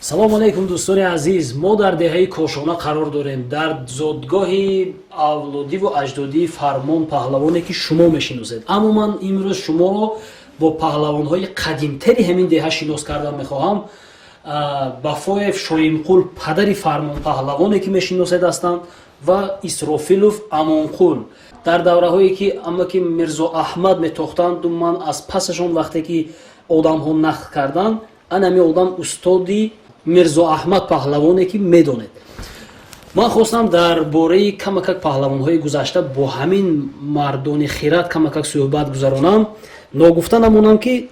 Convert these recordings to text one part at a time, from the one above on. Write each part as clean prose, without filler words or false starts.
Салому алайкум, дӯстони азиз. Мо дар деҳаи Кошона қарор дорем, дар зодгоҳи авлодиву аҷдодии Фармон паҳлавоне, ки шумо мешиносед. Аммо ман имрӯз шуморо бо паҳлавонҳои қадимтари ҳамин деҳа шинос кардан мехоҳам. Бафоев Шоимқул, падари Фармон паҳлавоне, ки мешиносед, ҳастанд, ва Исрофилов Амонқул. Дар давраҳое ки амаки Мирзо Аҳмад метохтанду, ман аз пасашон вақте ки одамҳо нақл карданд, ан ҳамин одам устоди Мирзо Аҳмад паҳлавоне, ки медонед. Ман хостам дар бораи камакак паҳлавонҳои гузашта бо ҳамин мардони хирад камакак суҳбат гузаронам. Ногуфта намонам, ки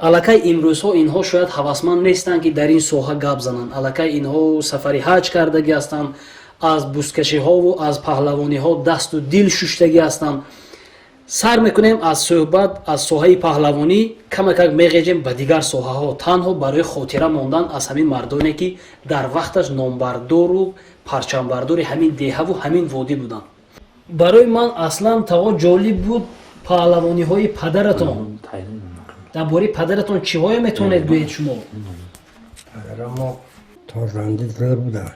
аллакай имрӯзҳо инҳо шояд ҳавасманд нестанд, ки дар ин соҳа гап зананд. Аллакай инҳо сафари ҳаҷ кардагӣ ҳастанд, аз бузкашиҳову аз паҳлавониҳо дасту дил шуштагӣ ҳастанд. Сар мекунем аз суҳбат аз соҳаи паҳлавонӣ, камакак меғеҷем ба дигар соҳаҳо, танҳо барои хотира мондан аз ҳамин мардоне, ки дар вақташ номбардору парчамбардори ҳамин деҳаву ҳамин водӣ буданд. Барои ман аслан таво ҷолиб буд паҳлавониҳои падаратон. Дар бораи падаратон чиҳое метавонед гӯед шумо? Падарамо тозанди зӯр буданд.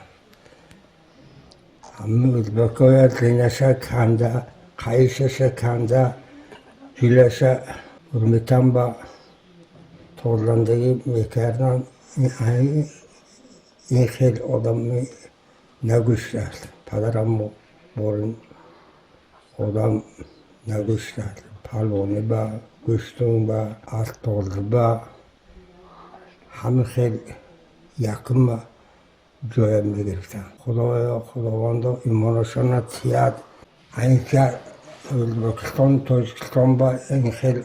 Ҳама ӯзбакоя зинаша канда, қайишаша канда, ҷилаша урмитан ба тозандагӣ мекарданд. Ин хел одами нагӯштааст. Падарамо борин одам нагӯштааст. Палвонӣ ба, гӯштун ба, асбтозӣ ба ҳама хел якума ҷоя мегирифтанд. Худоё, Худовандо, имонашона тиҳад. Инка Ӯзбекистон, Тоҷикистон ба ин хел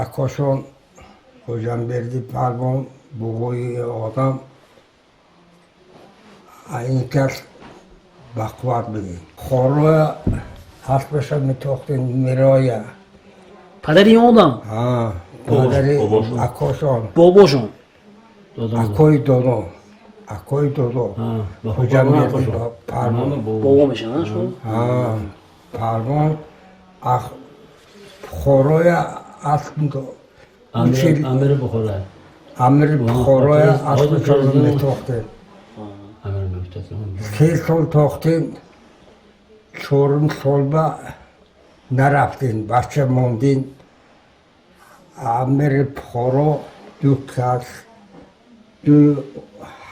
акошон Хоҷамберди Палвон, бобои одам, ин кас бақувват будем. Хороя аспаша метохтем, мироя. Падари ин одам? Падари акошон. Бобошон. Акои додом, акои додо Хоҷамберди Палвон. Бобо мешаванд шумо? Палвон Бухороя асп. Амири Бухоро. Амири Бухороя аспашонро метохтем. 3 сол тохтем, чорум солба нарафтем, бача мондем. Амири Бухоро ду кас, ду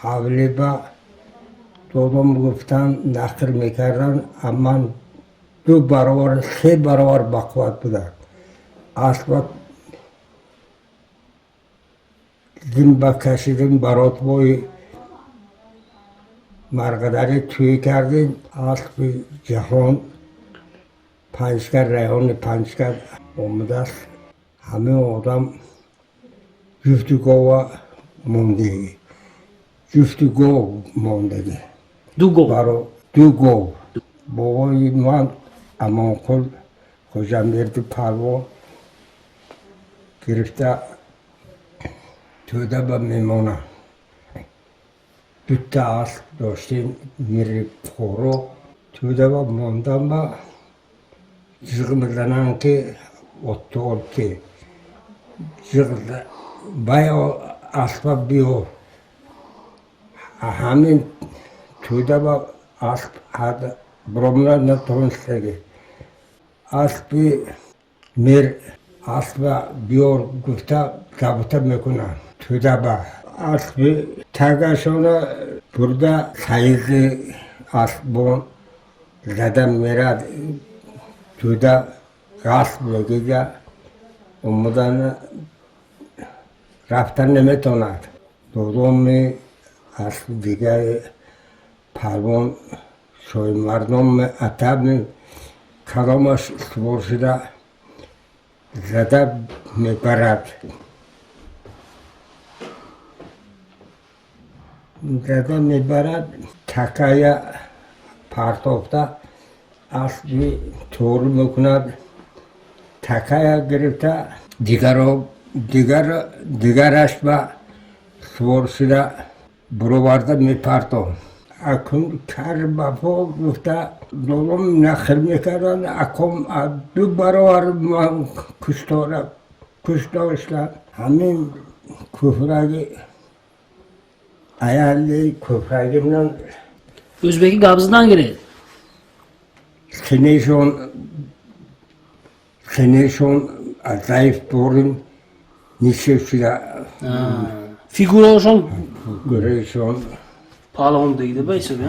ҳавлиба додом гуфтан, нақл мекарданд, ман ду баробар, се баробар бақувват будам. Аспа зимба кашидем, баротбои Марғадарӣ тӯй кардем. Аспи ҷаҳон Панҷкар, райони Панҷкар омадааст. Ҳамин одам ҷуфти гова мондагӣ, ҷуфти гов мондагӣ. Ду гов? Ду гов. Бобои ман Амонқул Хоҷамберди Палвон гирифта тӯда ба мемонам. Дута асп доштем, мири Бухоро. Тӯда ба мондан ба жиғ мезананд, ки отто олиб ке, жиғ вай аспа биёр. Ҳамин тӯда ба асп биромада натавонистагӣ. Аспи мир аспа биёр гуфта забта мекунанд. Тӯда ба аспи тагашона бурда, саизи аспбон зада мерад. Тӯда ғасб мегиря, омадан рафтан наметавонад. Додоми аспи дигари Палвон Шоҳимардон атаб каломаш сувор шуда зада мебарад, зада мебарад. Такая партофта, аспи тору мекунад, такая гирифта, дигаро дигараш ба сувор шуда буроварда мепартофт. Акун кар бафо гуфта додом нақл мекарданд. Аком ду баробар ман куштора кушт доштам. Ҳамин куфраги. Аяли ko'pragi bilan O'zbeki гап задан гиред. Синешон заиф дорим нишефшида. Фигураашон гурӯшон паҳлавон дигида ба ҳисоби.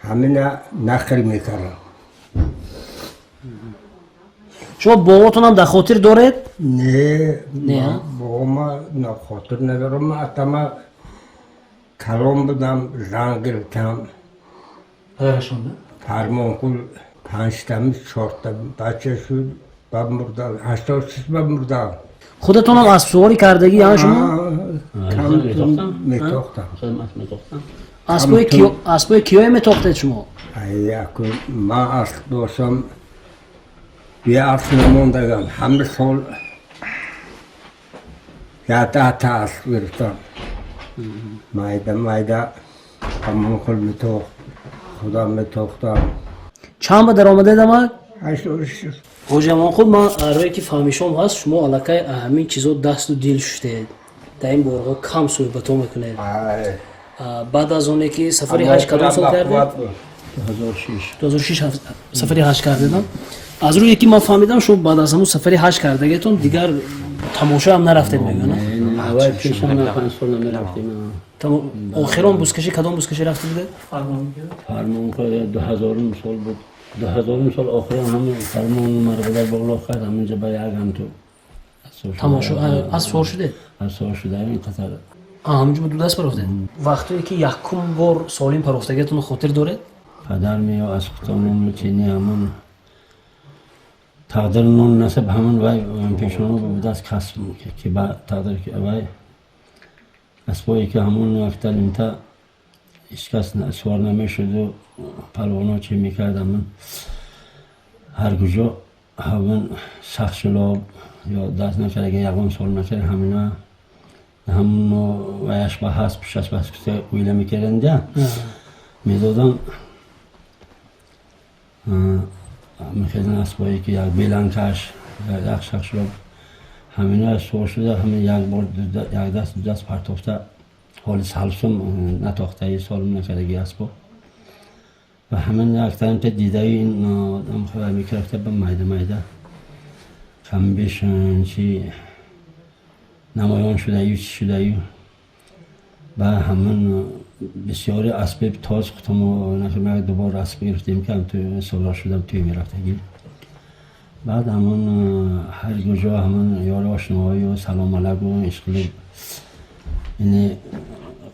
Ҳамина нақл мекардам. Шумо боботонам дар хотир доред? Не. Не, а? Бобома на хотир надорам. Атама калон будам, зан гирифтам. Падарашонда? Фармонқул панҷтами чорта бача шуд ба мурдан, 86 ба мурдан. Худатонам аспсуворӣ кардагӣ я шумо? Камтун метохтам. Худам асп метохтам. Аспои киё, аспои киёе метохтед шумо? Яку ман асп доштам, бе асп намондагам. Ҳама сол якдаҳта асп гирифтам, майда майда. Ҳамонқул метохт, худам метохтам. Чанд ба даромадед, амак? 86. Ҳоҷи Амонқул, ман рое ки фаҳмишом ҳаст, шумо аллакай ҳамин чизо дасту дил шуштед, дар ин борҳо кам суҳбатҳо мекунед. Баъд аз оне ки сафари ҳаҷ кадом сол кардед? 2006. 2006 сафари ҳаҷ кардедам. Аз рӯе ки ман фаҳмидам, шумо баъд аз ҳамун сафари ҳаҷ кардагиатон дигар тамошоам нарафтед, мегӯянд. Аввал пешам 5 сол намерафтем. Охирон бузкашӣ кадом бузкашӣ рафта будед? Фармон 2000-ум сол буд. 2000-ум сол охирон ҳамин фармон марғидар боғлоқ кард, ҳаминҷа ба як ҳамту Тамошо аз суор шудед? Аз суор шуда ин қатар. Ҳаминҷо ду даст парофтед. Вақтое ки якум бор солим парофтагиатонро хотир доред? Падар меё аз хутонун чини ҳамон тақдир нон насиб ҳамон вай пешоно будааст, касб ки ба тақдир вай асбое ки ҳамон якта лимта ҳеҷ кас суор намешуду палвоно чӣ мекард, ҳамон ҳар куҷо ҳамон сахт шулоб ё даст накарда, ягон сол накарда, ҳамина ҳамоно ваяш ба ҳаст пушташ ба ҳаст уйла мекарданда медодам. Мехезан асбое ки як беланкаш, як шахшулоб, ҳамина суор шуда, ҳамин як бор як даст ду даст партофта, ҳоли салсум натохтаи, солим накардаги асбо ва ҳамин яктаимта дидаи ин одам хабар мекрафта ба майда майда камбеш чи намоён шудаю, чи шудаю ба ҳамин бисёри аспи тоз хутуму дубор асп гирифтем, ки ҳамту солор шудам, туй мерафтагӣ. Баъд ҳамон ҳар куҷо ҳамон ёри ошноҳою салом алайку ишқилиб ини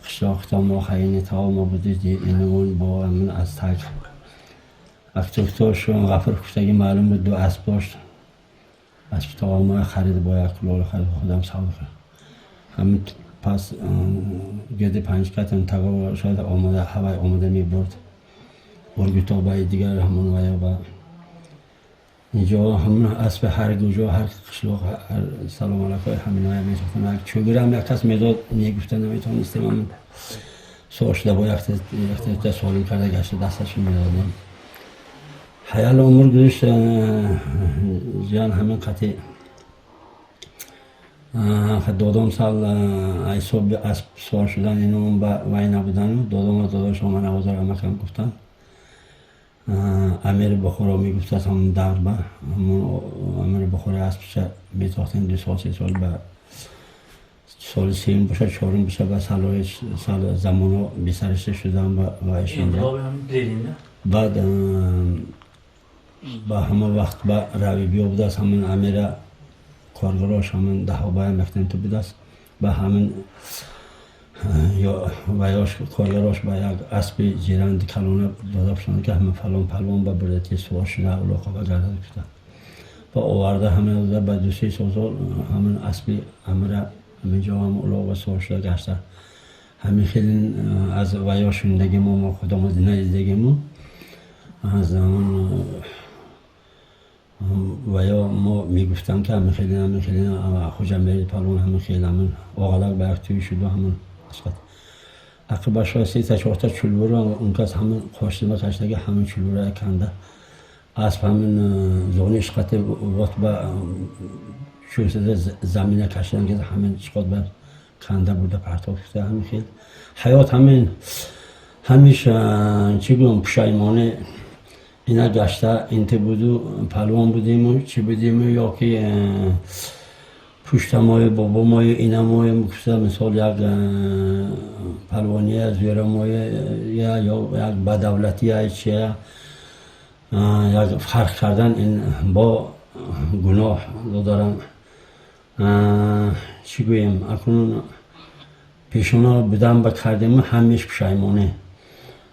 қишлоқитон мо хайни то мо будид инмон бо ҳамин аз так актуктош Ғафур куфтагӣ маълум буд, ду асп дошт. Асп то мо харид, бо як кулол харид, худам савд кард. Ҳамин пас гирди панҷ катам таго шояд омода ҳавай омода мебурд ургутобаи дигар ҳамон вая ба инҷо ҳамон аспи ҳар куҷо, ҳар қишлоқ, ҳар салом алайкой ҳаминоя месохтам. Як чӯгирам як кас медод, негуфта наметавонистем. Ҳамин суор шуда бо якта солим карда гашта дасташо медодем. Ҳаял умр гузашт ҷан ҳамин қати додом сал ҳисоби асп суор шудан ино ба вай набудану додома додош омада ҳозир амакам гуфтанд, Амири Бухоро мегуфтааст, ҳамон давр ба ҳамон Амири Бухоро аспша метохтем 2 сол, 3 сол, ба соли сеюм боша, чорум боша, ба салои замоно бесаришта шудан ба баъд ба ҳама вақт ба рави биё будааст. Ҳамин амира коргарош ҳамин даҳобая мехтем ту будааст, ба ҳамин ваёш коргарош ба як аспи ҷиранди калона дода бошанд, ки ҳама фалон палвон ба бурдати суор шуда улоқа ба гардад гуфта ба оварда, ҳамин дода, ба 2-3 сол ҳамин аспи амира ҳамин ҷо ҳам улоқ ба суор шуда гашта. Ҳамин хеле аз ваё шунидагимо, мо худомо надидагимо, аз ҳамон ва ё мо мегуфтам, ки ҳамин хеле, ҳамин хеле Хоҷамери палвон ҳамин хеле ҳамин оғалак ба як тӯй шуду ҳамин асқат ақибашо сета чорта чулбуро он кас ҳамин қоштима каштаги, ҳамин чулбуро канда асп ҳамин зони шқати вот ба чӯсада замина кашидан ки ҳамин чиқот ба Канда бурда партофта. Ҳамин хел ҳаёт, ҳамин ҳамиш, чӣ гӯям, пушаймонӣ ина гашта. Инте буду палвон будиму, чӣ будиму, ё ки пуштамою бобомою инамою гуфта, мисол, як палвония зӯрамоя ё як бадавлатия чия, як фарқ кардан ин бо гуноҳ додарам. Чӣ гӯем, акнун пешона будан ба кардему, ҳамеш пушаймонӣ,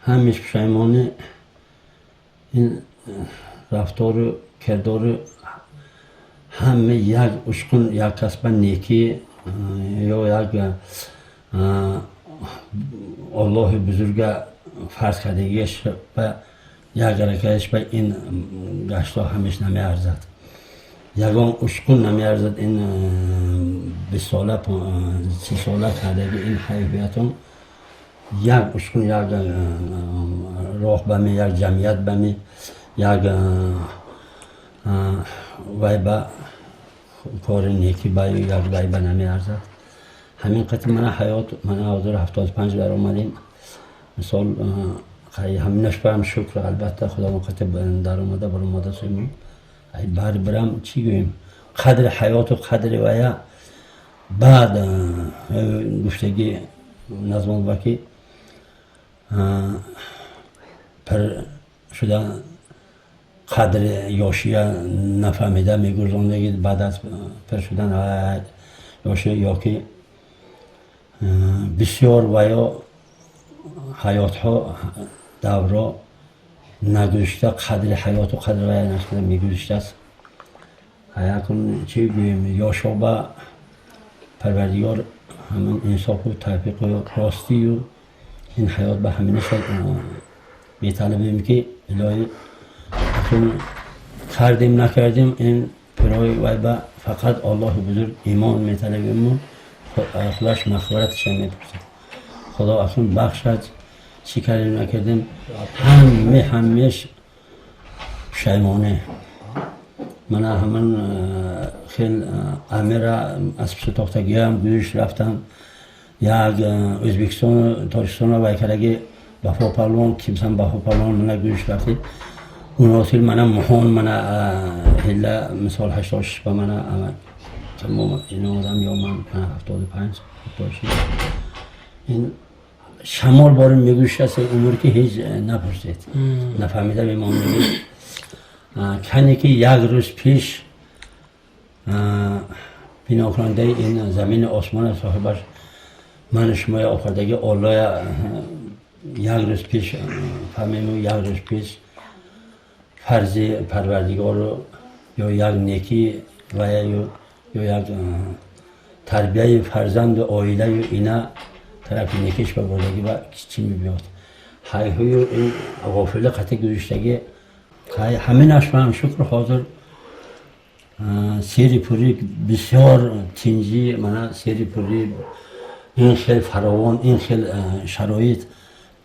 ҳамеш пушаймонӣ. Ин рафтору кирдору ҳама як ушқун, як касба некӣ ё як Оллоҳи бузурга фарз кардагиаш ба як ракааш ба ин гаштҳо ҳамеш намеарзад, ягон ушқун намеарзад. Ин 20 сола, 30 сола кардаги ин ҳайфиятон як ушқун, як роҳ бами, як ҷамъият бами, як вай ба кори некӣ ба як вай ба намеарзад. Ҳамин қитм мана ҳаёт, мана ҳозир 75 баромадем, мисол, ҳаминаш барам шукр, албатта, худованд қити даромада баромада сӯймо. Бар бирам, чӣ гӯем, қадри ҳаёту қадри вая баъд гуфтагӣ назмон ки пир шуда, қадри ёшия нафаҳмида мегузондагӣ, баъд аз пир шудан ёши ё ки бисёр ваё ҳаётҳо давро нагузишта, қадри ҳаёту қадри вая нашуда мегузиштааст. Якун чӣ гӯем, ёшоба Парвардигор ҳамин инсофу тавфиқу ростию ин ҳаёт ба ҳаминаша металабем, ки илоҳӣ, акун кардем, накардем, ин пирои вай ба фақат Оллоҳи бузург имон металабему, худаш мағфираташа мепурсад. Худо акун бахшад, чӣ кардем, накардем, ҳаме ҳамеш пушаймонӣ. Мана ҳаман хел амира аспсутохтагиам гӯш рафтам, як Ӯзбекистону Тоҷикистоно вай кардаги Бафо палвон кимсан, Бафо палвон мана гӯш рафти уносил, мана муҳон, мана ҳилла, мисол, 86 ба мана ин одам ё ман 75, 76, ин шамол борин мегӯшаст умр, ки ҳеҷ напурсед, нафаҳмида мемонед. Кане ки як рӯз пеш бинокунандаи ин замини осмона, соҳибаш ману шумоя офардаги Оллоя як рӯз пеш фаҳмему, як рӯз пеш фарзи Парвардигору ё як некӣ вая ё як тарбияи фарзанду оилаю ина тарафи некиш ба бурдагӣ ва чӣ мебиёд, ҳайҳую ин ғофила қати гузиштагӣ. Ҳаминаш ман шукр, ҳозир сери пурӣ, бисёр тинҷӣ, мана сери пурӣ, ин хел фаровон, ин хел шароит,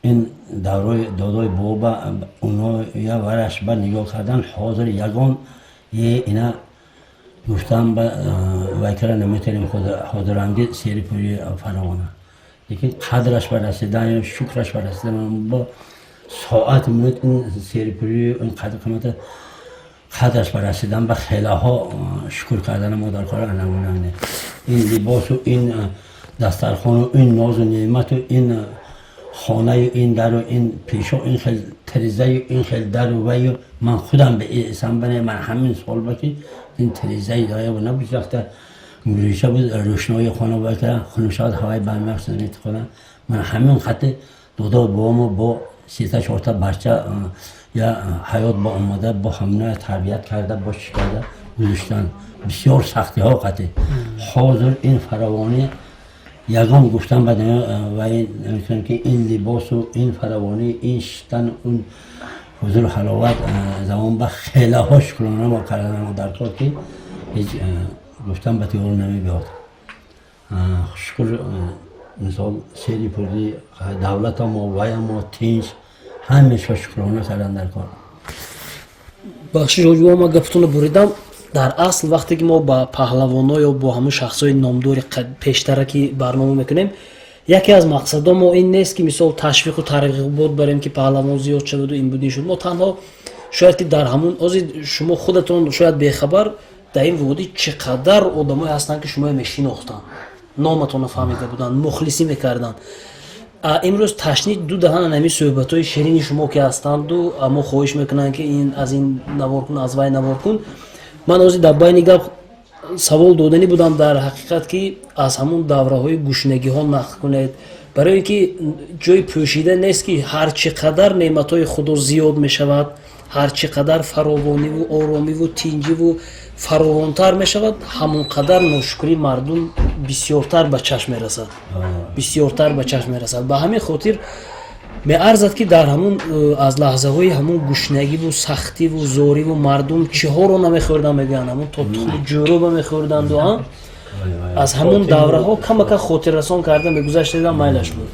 ин даврои додои боба уноя вараш ба нигоҳ кардан, ҳозир ягон е ина гуфтан ба вайкара наметавонем. Ҳозиранги сери пурӣ фаровона, лекин қадраш ба расидан ё шукраш ба расидан бо соат минут ин сери пурӣ, ин қадр қимата қадраш ба расидан ба хелаҳо шукр кардана мо дар кор анамунане. Ин либосу ин дастархону ин нозу неъмату ин хонаю ин дару ин пешо, ин хел тирезаю ин хел дару ваю ман худам ба эсам бане. Ман ҳамин сол ба ки ин тирезаи дая набуд, рафта гузошта буд, рӯшноии хона бакара хунук шавад, ҳаваи бармеқсад. Ман ҳамин хати додо бобомо бо сета чорта бача я ҳаёт бо омада, бо ҳамина тарбият карда, бо чӣ карда гузоштан, бисёр сахтиҳо қатӣ. Ҳозир ин фаравонӣ ягон гуфтан ба вай наметавонем, ки ин либосу ин фаравонӣ, ин шиштан, он ҳузуру ҳаловат замон ба хелаҳо шукрона мо кардан дар кор, ки ҳеҷ гуфтан ба тиёр намебиёд. Шукр, мисол, сери пурди давлатамо ваямо тинҷ, ҳамеша шукрона кардан дар кор. Бахшиш, ҳоҷи, ман гаптонро буридам. Дар асл, вақте ки мо ба паҳлавоно ё бо ҳамун шахсҳои номдори пештара ки барнома мекунем, яке аз мақсадо мо ин нест, ки мисол ташвиқу тарғибот барем, ки паҳлавон зиёд шаваду ин буд, ин шуд. Мо танҳо шояд ки дар ҳамун ҳозир шумо худатон шояд бехабар, дар ин водӣ чӣ қадар одамое ҳастанд, ки шуморо мешинохтанд, номатонро фаҳмида буданд, мухлисӣ мекарданд. Имрӯз ташни ду даҳан ҳамин суҳбатҳои ширини шумо ки ҳастанду мо хоҳиш мекунанд, ки ин аз ин навор кун, аз вай навор кун. Ман ҳозир дар байни гап савол доданӣ будам, дар ҳақиқат, ки аз ҳамун давраҳои гушнагиҳо нақл кунед, барои ин ки ҷои пӯшида нест, ки ҳар чӣ қадар неъматҳои Худо зиёд мешавад, ҳар чӣ қадар фаровониву оромиву тинҷиву фаровонтар мешавад, ҳамон қадар ношукрии мардум бисёртар ба чашм мерасад, бисёртар ба чашм мерасад. Ба ҳамин хотир меарзад, ки дар ҳамун аз лаҳзаҳои ҳамун гушнагиву сахтиву зориву мардум чиҳоро намехӯрданд, мегӯянд, ҳамун то тухми ҷӯруба мехӯрданду аз ҳамун давраҳо камака хотиррасон карда мегузаштедам, майлаш буд.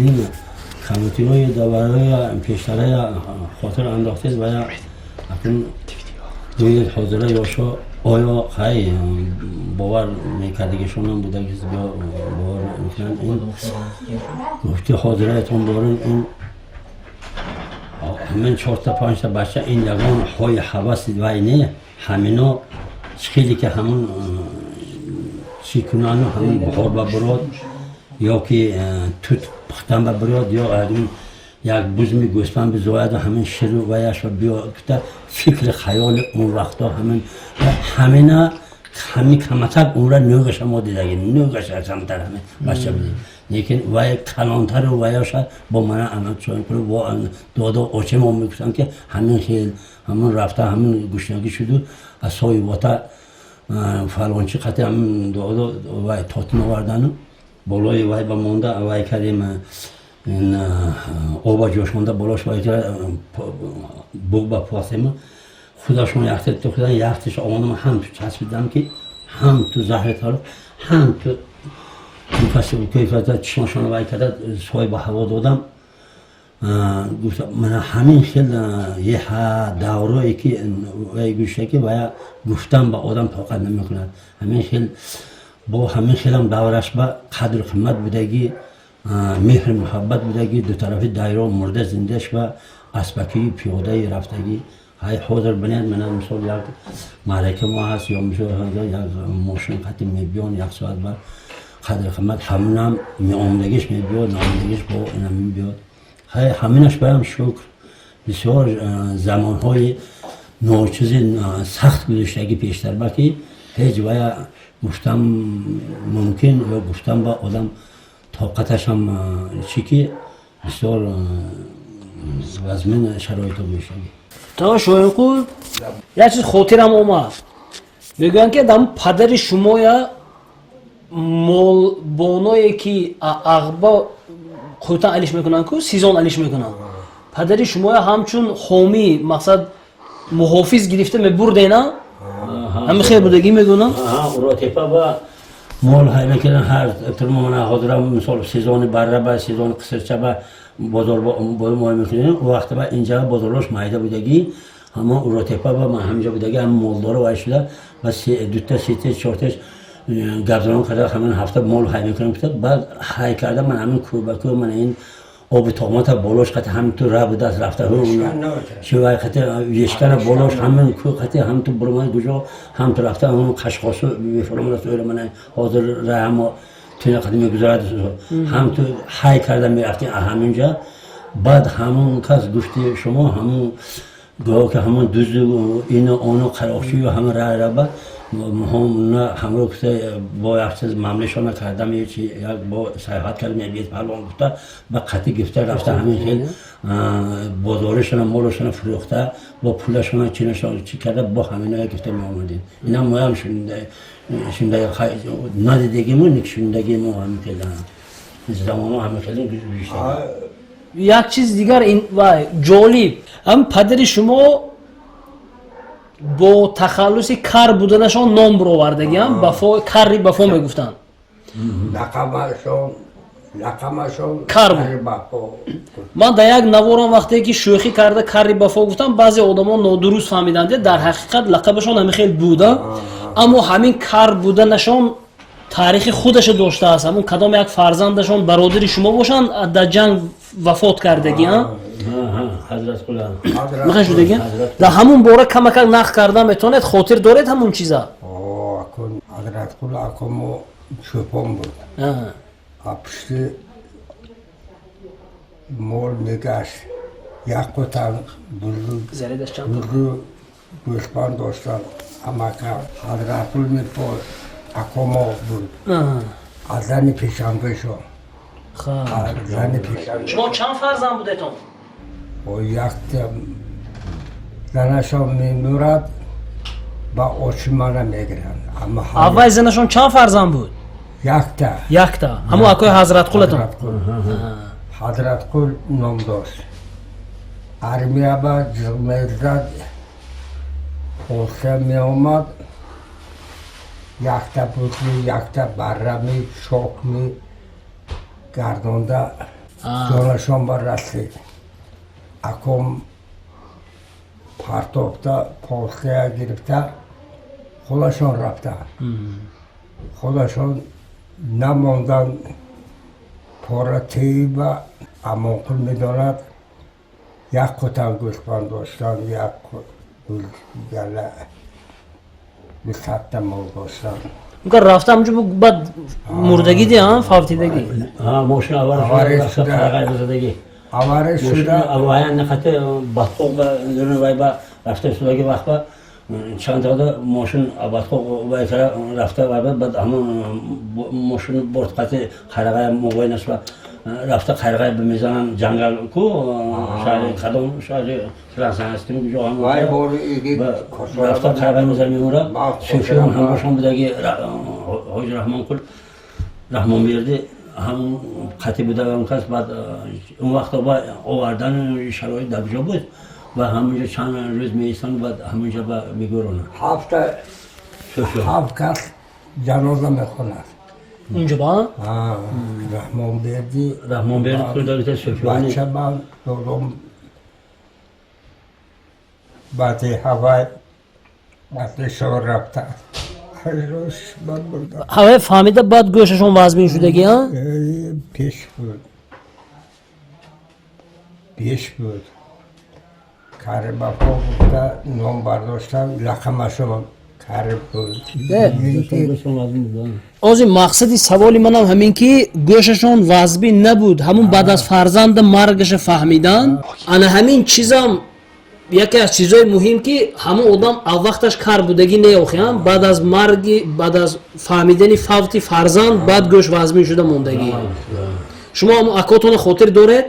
Ин камутиҳои давраҳои пештарая хотир андохтед ва акнун гӯед, ҳозира ёшо оё хай бовар мекардагишонам буда, ки бовар мекунанд. Ин гуфти ҳозираятон борин, ин ҳамин чорта панҷта бача, ин ягон ҳои ҳаваси вай не, ҳамино хеле ки ҳамун чӣ кунану ҳамун бухор ба бурод ё ки тут пухтан ба бурод ё як бузми гӯспанд бизояду ҳамин ширу ваяш ва биё гуфта, фикри хаёли он вақто ҳамин ҳамина ҳамин каматак умра нӯгаша мо дидаги, нӯгаша камтар ҳамин бача будем, лекин вай калонтару ваяша бо мана чоинқулу бо додо очемо мегуфтанд, ки ҳамин хел ҳамун рафта, ҳамин гушнагӣ шуду аз соҳибота фалончи қати ҳамин додо вай тотин овардану болои вай ба монда вай кардем, оба ҷошонда болош вай буғ ба похтем. Худашон яхте тухдан, яхтеш омадам, ҳам ту часпидам, ки ҳам ту заҳри талх, ҳам ту кайфата чишмашон вай карда, сой ба ҳаво додам. Гуфта, мана ҳамин хел еҳа даврое ки вай гӯшта, ки вая гуфтан ба одам тоқат намекунад. Ҳамин хел бо ҳамин хелам давраш ба қадру қимат будагӣ, меҳру муҳаббат будагӣ, дутарафи дайро мурда зиндаш ва аспакии пиёдаи рафтагӣ. Ҳай, ҳозир бинед, мана мисол як маърака мо ҳаст ё мисол як мошин қати мебиён, як соат ба қадри қимат ҳамунам меомадагиш мебиёд, наомадагиш бо ина мебиёд. Ҳай, ҳаминаш баям шукр. Бисёр замонҳои ночизи сахт гузаштагӣ пештар ба, ки ҳеҷ вая гуфтам мумкин ё гуфтам ба одам тоқаташам чӣ, ки бисёр вазмин шароито гузаштагӣ. То Шоинқул, як чиз хотирам омад. Мегӯянд, ки дар падари шумоя молбоное, ки ағба қӯтан алиш мекунанд ку, сезон алиш мекунанд, падари шумоя ҳамчун ҳомӣ, мақсад муҳофиз гирифта мебурдена, ҳами хел будагӣ мегӯнам. Уротепа ба мол ҳай мекардан ҳар турма. Мана ҳозира мисол сезони барра ба сезони қисирча ба бозор мой мекунем. У вақта ба инҷа бозорҳош майда будагӣ, ҳамон Уротепа ба ман ҳаминҷа будагӣ, ҳам молдоро вай шуда ба дута, сете, чортеш гапзанон карда, ҳамин ҳафта мол ҳай мекунам гуфта, баъд ҳай карда, ман ҳамин кӯ ба кӯ, мана ин оби тоғмата болош қати ҳам ту ра будаст рафта, шивай қати ешкара болош, ҳамин кӯ қати ҳам ту бурмай гуҷо ҳам ту рафта, ҳамон қашқосу мефуромадаст ӯра, мана ҳозир ра ҳамо туна қати мегузарад, ҳам ту ҳай карда мерафтем ҳаминҷа. Баъд ҳамон кас гуфти шумо, ҳамон гоҳ ки ҳамон дузду ину ону қароқчию ҳама ра раба ҳамна ҳамро гуфта, бо як чиз мамлешона кардам, чи як бо сайёҳат кардам, як бет палвон гуфта, ба қатӣ гирифта рафта, ҳамин хел бозоришона, молошона фурӯхта, бо пулашона чинашона чӣ карда, бо ҳамино гирифта меомадем. Инам моям шунда надидагиму, шундагимо, ҳамин хел замоно ҳамин хел гузашта. Як чиз дигар вай ҷолиб, ҳам падари шумо бо тахаллуси кар буданашон ном буровардагиам, бафо, карри Бафо мегуфтанд. Лақабашон. Лақамашон Кар буд. Ман дар як наворам вақте ки шӯхӣ карда карри бафо гуфтам, баъзе одамо нодуруст фаҳмиданд, дар ҳақиқат лақабашон ҳамин хел буда, аммо ҳамин кар буданашон таърихи худаша доштааст. Ҳамун кадом як фарзандашон, бародари шумо бошанд, дар ҷанг вафот кардагӣ, мехоҳ шудагӣ, дар ҳамун бора камакак нақл карда метавонед? Хотир доред ҳамун чиза? Ҳазратқул акомо чӯпон буд, пушти мол мегашт, як қутан бузу гӯсфанд доштанд. Амака Ҳазратқул мепо акомо буд, аз зани пешанбешон. Шумо чанд фарзанд будетон? Якта занашон мемурад, ба очи мана мегиранд. Аввал занашон чанд фарзанд буд? Якта. Якта, ҳамун акои Ҳазратқулатон? Ҳазратқул ном дошт. Армия ба ҷиғ мезад, полса меомад, якта бузми, якта баррами, чокми гардонда ҷонашон ба расид. Аком партофта, полсая гирифта, худашон рафта, худашон намондан. Пора тиба Амонқул медонад, як қутан гӯсфанд доштанд, як гала, дусадта мол доштанд. Рафта ҳамҷо, баъд мурдагӣ ди, фавтидагӣ? Мошин аварашудагӣ. Аварӣ шуда. Нақати батқоқ ба вай ба рафта шудаги вақт ба чанд дақиқа мошин батқоқ вай рафта, вай баъд ҳамон мошин борт қати қарағая мобайнаш ба рафта, қарағая мезананд, ҷангал ку, шаҳри кадом шаҳри Франсия ҳастим, куҷо рафта қарағая мезанад, мемура. Суфиён ҳамрошон будаги, ҳоҷи Раҳмонқул, Раҳмонберди ҳамун қатӣ буда он кас. Баъд он вақто ба овардан шароит дар куҷо буд? Ва ҳамунҷо чанд рӯз меистанд, баъд ҳамунҷо ба мегӯронанд. Ҳафта ҳафт кас ҷаноза мехонад. Унҷо ба? Раҳмонберди. Раҳмонберди худо Суфиёни. Бача ман додом баъди ҳавай баъди шор рафта. Ҳавай фаҳмида, баъд гӯшашон вазмин шудагӣ? Пеш буд, пеш буд. Карибафо гуфта ном бардоштан, лақамашон кариб буд. Ози мақсади саволи манам ҳамин ки гӯшашон вазбин набуд, ҳамун баъд аз фарзанда маргаша фаҳмидан. Ана ҳамин чизам яке аз чизҳои муҳим, ки ҳамун одам аввақташ кар будагӣ не, охиам баъд аз марги, баъд аз фаҳмидани фавти фарзанд, баъд гӯш вазмин шуда мондагӣ. Шумо ҳамун акотона хотир доред?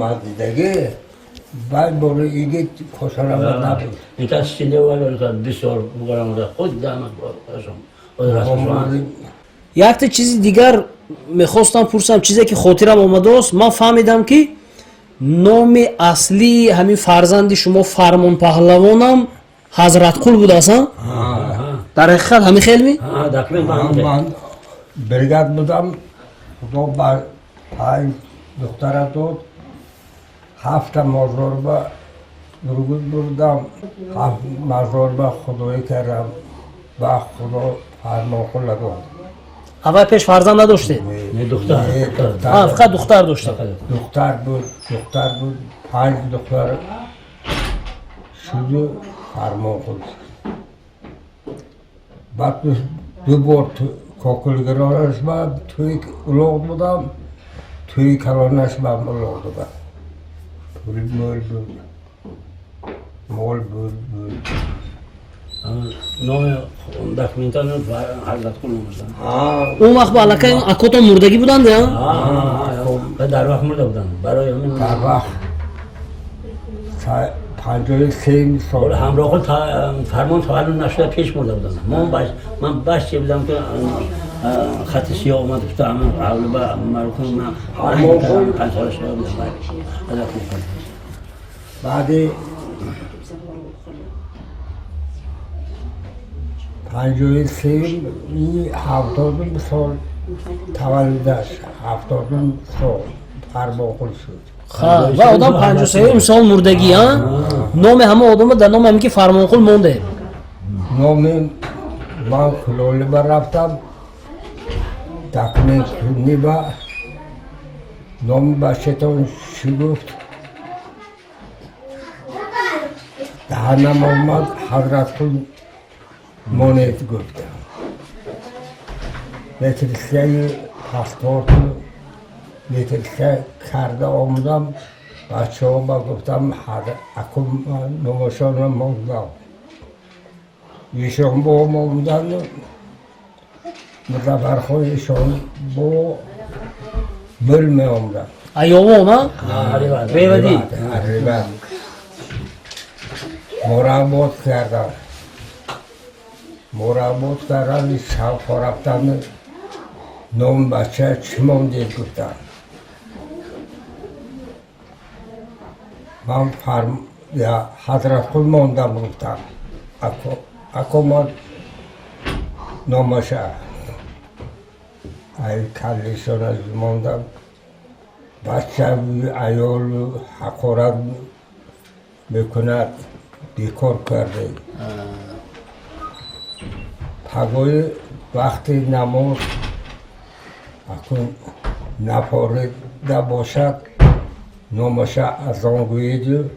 Ман дидагӣ, баъд бори иги косарама набуд. Инка силевал бисёр худ. Якта чизи дигар мехостам пурсам, чизе ки хотирам омадааст. Ман фаҳмидам, ки номи аслии ҳамин фарзанди шумо Фармон Паҳлавонам Ҳазратқул будааст, дар ҳақиқат ҳамин хелми? Ман бригад будам, худо ба панҷ духтара дод, ҳафта мозорба бургуд бурдам, ҳафт мазорба худоӣ кардам, ба худо Фармонқула дод. Аввал пеш фарзанд надоштед? Фақат духтар доштед? Духтар буд, духтар буд, панҷ духтар шуду Фармонқул. Баъд ду бор кокулгаронаш ба тӯи улоғ будам, тӯи калонаш ба улоғ додам. Пул мол буд, мол буд буд. Номи документал Ҳазратқул номашдан. Он вақт ба аллакай акотон мурдагӣ буданд? Дар вақт мурда буданд, барои ҳамин. Дар вақт 53 сол. Ҳамроҳқул Фармон таваллуд нашуда пеш мурда буданд. Ман бачче будам, ки хати сиёҳ омад, гуфта ҳамин ҳавли ба марҳум ман 5 сола шуда будам. Ҳазратқул. Баъди 53, 70 сол. Таваллудаш 70-ум сол Фармонқул шуд. Ва одам 53-юм сол мурдагӣ, а? Номи ҳама одама дар номи ҳамин ки Фармонқул монде. Номи ман Кулолиба рафтам, документ ниба номи бачатон чӣ гуфт? Даҳанам омад, Ҳазратқул монед гуфтам. Метрисияи паспорту метрисия карда омадам, бачаҳо ба гуфтам, аку номошона мондам. Ишон бо омадан, Музаффархон ишон бо мӯл меомаданд. Аёвон, а? Ревадӣ. Ревад. Мураббот кардам. Мураббот кардам, шавқо рафтан, номи бача чӣ мондед гуфтам. Ман Ҳазратқул мондам гуфтам. Ако ман номаша ай каллишона мондам. Бача аёл ҳақорат мекунад, бекор карде. Пагоҳи вақти намоз акун напорида бошад, номаша азон гӯеду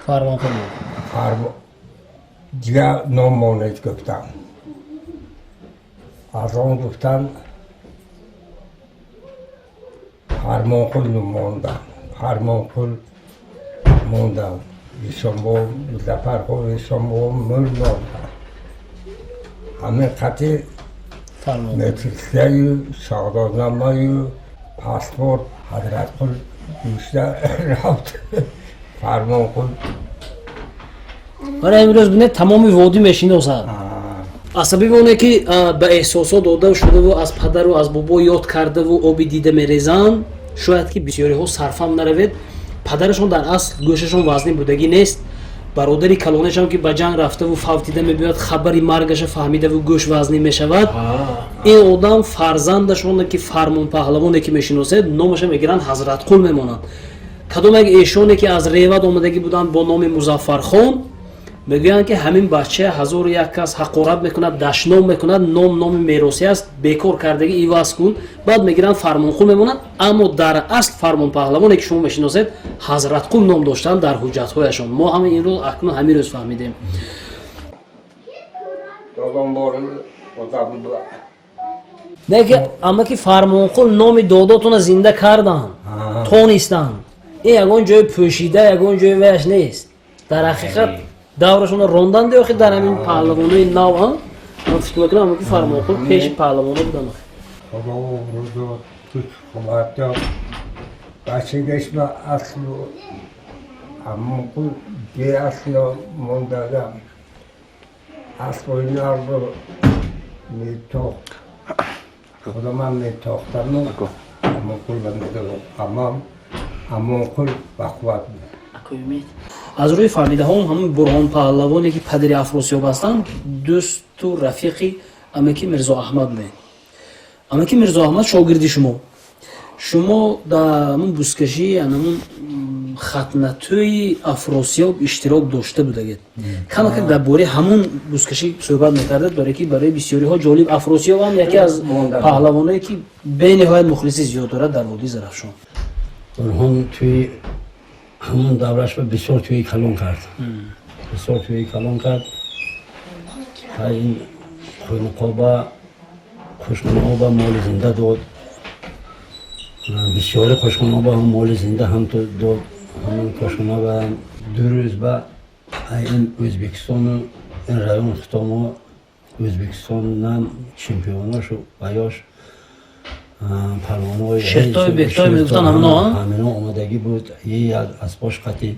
Фармонқул. Дигар ном монед гуфтам. Азон гуфтам, Фармонқул мондам. Фармонқул мондам. Ишонбо Музаффархон ишонбо мӯл мондам. Ҳамин қатъи метрисияю шаҳдоднамаю паспорт Ҳазратқул гӯшта рафт. Фармонқул. Вале имрӯз бинед, тамоми водӣ мешиносад. Асаби оне ки ба эҳсосот дода шудаву аз падару аз бобо ёд кардаву оби дида мерезанд, шояд ки бисёриҳо сарфам наравед. Падарашон дар асл гӯшашон вазнин будагӣ нест. Бародари калонашам ки ба ҷанг рафтаву фавтида мебиёяд, хабари маргаша фаҳмидаву гӯш вазнин мешавад. Ин одам фарзандашоне ки Фармонпаҳлавоне ки мешиносед, номаша мегиранд, Ҳазратқул мемонанд. Кадом як эшоне ки аз Ревад омадагӣ буданд бо номи Музаффархон, мегӯянд ки ҳамин бача 1001 кас ҳақорат мекунад, дашном мекунад, ном номи меросӣ аст, бекор кардагӣ, иваз кун. Баъд мегиранд, Фармонқул мемонанд. Аммо дар асл Фармонпаҳлавоне ки шумо мешиносед, Ҳазратқул ном доштанд дар ҳуҷҷатҳояшон. Мо ҳама инро акнун ҳамин рӯз фаҳмидем. Не ки амма ки Фармонқул номи додотона зинда карданд, тонистанд. Ин ягон ҷои пӯшида, ягон ҷои ваяш нест. Дар ҳақиқат даврашонро ронданд ё дар ҳамин паҳлавонои нав, а? Ман фикр мекунам, ки Фармонқул пеши паҳлавоно буданд. Худо обрӯ дод, куч қувват дод. Бачагаш ба аслу Амонқул беасло мондагам. Аспои нарро метохт. Худо ман метохтаму Амонқул ба медодам. Амам Амонқул бақувват буд. Аз рӯи фаҳмидаҳом, ҳамин Бурҳон паҳлавоне ки падари Афросиёб ҳастанд, дӯсту рафиқи амаки Мирзо Аҳмад будем. Амаки Мирзо Аҳмад шогирди шумо. Шумо дар ҳамун бузкашӣ, ҳамун хатнатӯи Афросиёб иштирок дошта будагед. Камакак дар бораи ҳамун бузкашӣ суҳбат мекардед, барое ки барои бисёриҳо ҷолиб. Афросиёб ҳам яке аз паҳлавоное ки бениҳоят мухлиси зиёд дорад дар водии Зарафшон. Бурҳон тӯи ҳамон давраш ба бисёр тӯи калон кард. Бисёр тӯи калон кард. Ин қӯйнуқоба, қӯшқуноба моли зинда дод. Бисёри қӯшқуноба ҳам моли зинда ҳам дод. Ҳамон қӯшқуноба 2 рӯз ба ин Ӯзбекистону ин район хитомо Ӯзбекистонам чемпионошу ваёш парвонаҳои Шертои бехтой мегуфтанд ҳамино, а? Ҳамино омадагӣ буд. Як аспош қати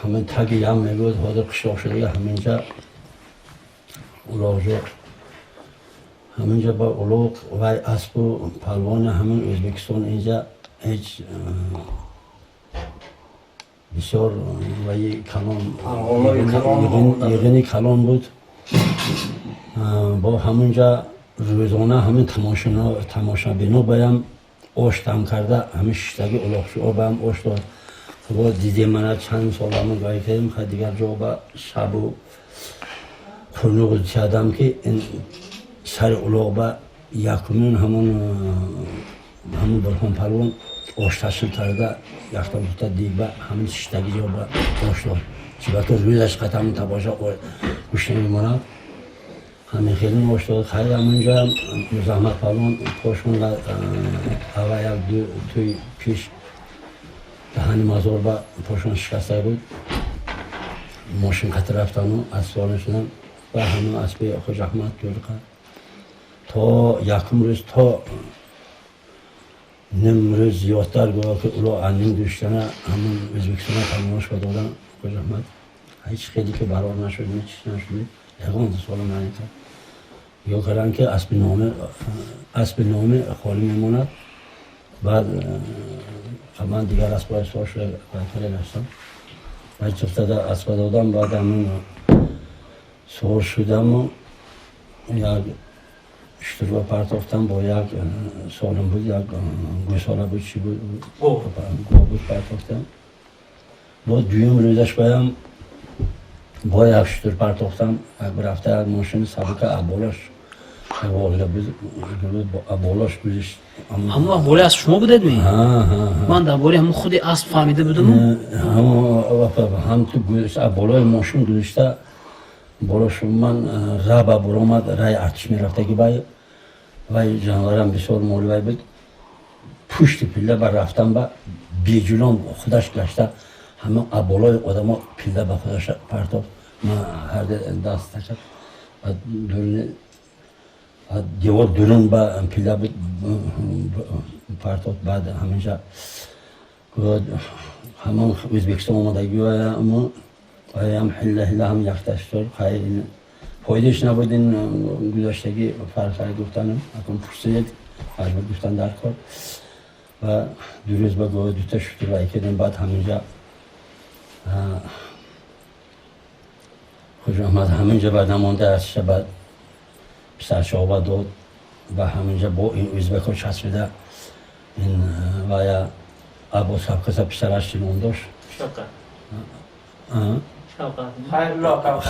ҳамин таги ям мегӯяд, ҳозир қишлоқ шудага, ҳаминҷа улоғҷо, ҳаминҷа ба улоғ вай аспу палвони ҳамин Ӯзбекистон инҷа ҳеҷ бисёр ваи калон, Палвонои калон йиғини калон буд. Бо ҳамунҷа рӯзона ҳамин тамошабино баям ош дам карда, ҳамин шиштаги улоқшуо баям ош дод. Бо дидем, мана чанд сол ҳамун гай кардем. Ха, дигар ҷо ба шабу қурнуғ кардам, ки ин сари улоқ ба якумин ҳамун Бурхон Палвон ош ташкил карда, якта дута дигба ҳамин шиштаги ҷо ба ош дод. Чибаки рӯзаш қат ҳамин табоша гӯшта мемонад, ҳамин хеле ош дод. Хайр, ҳамунҷа Музаҳмад Палвон пошонда ава як ду тӯй пеш даҳани мазор ба пошон шикаста буд. Мошин қати рафтану асбона шудам ва ҳамун аспи Хоҷаҳмад тӯлқа то якум рӯз, то ним рӯз зиёдтар гӯё ки уло ним гӯштана ҳамун Ӯзбекистона палвонош ба додан. Хоҷаҳмад ҳеҷ хеле ки барор нашуд, ҳеҷ нашуд, ягон соло наникард. Ё карданд ки аспи номи холӣ мемонад. Баъд ман дигар аспҳои сор шуда хеле гаштам ва чифтада аспа додам. Баъд ҳамун сор шудаму як шутурба партофтам, бо як солим буд, як гӯсола буд, чӣ буд, гов буд, партофтам. Бо дуюм рӯзаш баям бо як шутур партофтам. Як рафта як мошини сабука аболош Волга буд, аболош гузишт. Ҳамон вақт болои асп шумо будед ми? Ман дар бораи ҳамон худи асп фаҳмида будаму. Ҳам ту болои мошин гузишта, болош ман раба буромад, рай артиш мерафтаги бай вай ҷанварам бисёр моли вай буд. Пушти пилла ба рафтан ба беҷулон худаш гашта, ҳама болои одамо пилла ба худаш партофт. Ман ҳарде даст такад дуруни девор дурун ба пилла буд, партофт. Баъд ҳаминҷа ҳамон Ӯзбекистон омадаги ваям ҳилла ҳилла ҳам якта шуд. Хайр, фоидаш набуд, ин гузаштагӣ фарқ гуфтанам. Акун пурсидед, маҷбур гуфтан дар кор. Ва 2 рӯз ба гоҳ дута шутур вай кардем. Баъд ҳаминҷа Хоҷаҳмад ҳаминҷа баъд намонда аша баъд писарчаоба дод ва ҳаминҷа бо ин ӯзбекҳо часпида, ин вая Аббос Кавказа писараш чӣ ном дошт?